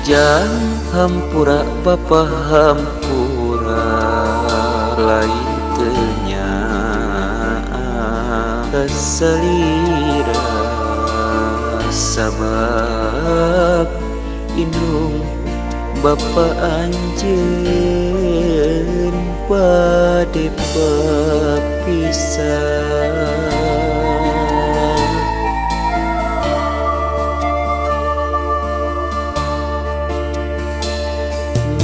Ujang hampura bapa hampura lain teu nyaah kasalira sabab indung bapa anjeun bade papisah.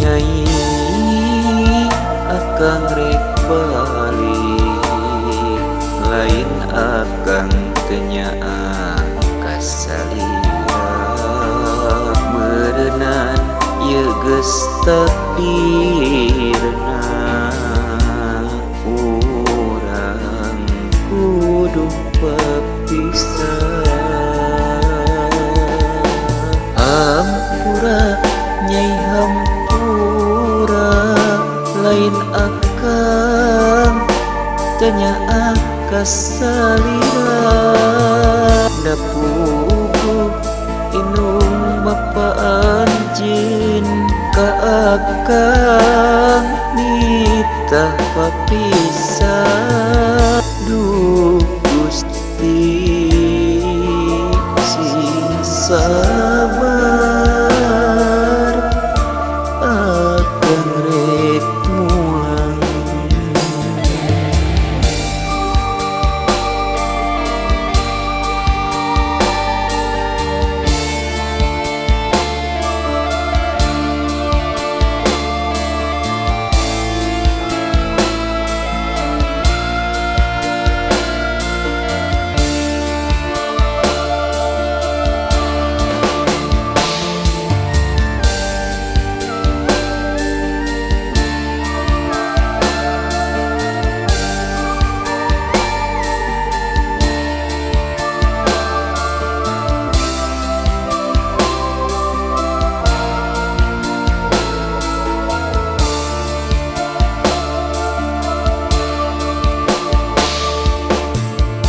Nyai akang rek balik lain akang teu nyaah kasalira meureunan ieu geus takdirna urang kudu papisah. Hampura nyai hampura lain akang teu nyaah kasalira da puguh indung bapa anjeun ka akang nitah papisah. Duh Gusti sing sabar akang rek mulang.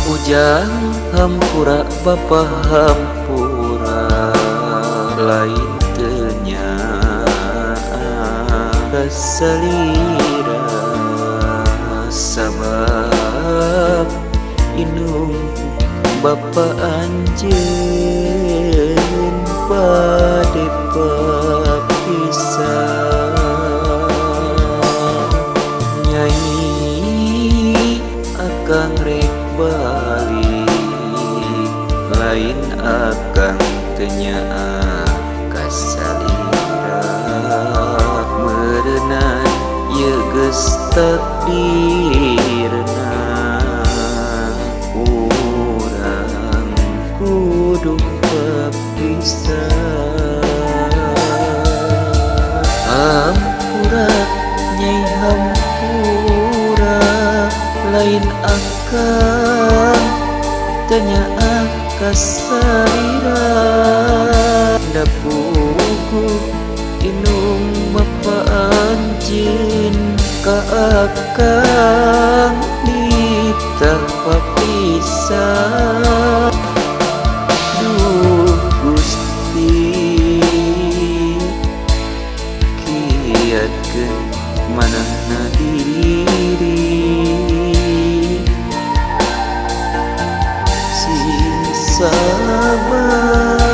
Ujang hampura bapa hampura lain teu nyaah kasalira sabab indung bapa anjeun bade papisah. Nyai akang rek balik lain akang teu nyaah kasalira meureunan ieu geus takdirna urang kudu papisah. Hampura nyai hampura lain akang teu nyaah kasalira da puguh indung bapa anjeun ka akang nitah papisah. Duh Gusti kiatkeun manahna diri sing sabar.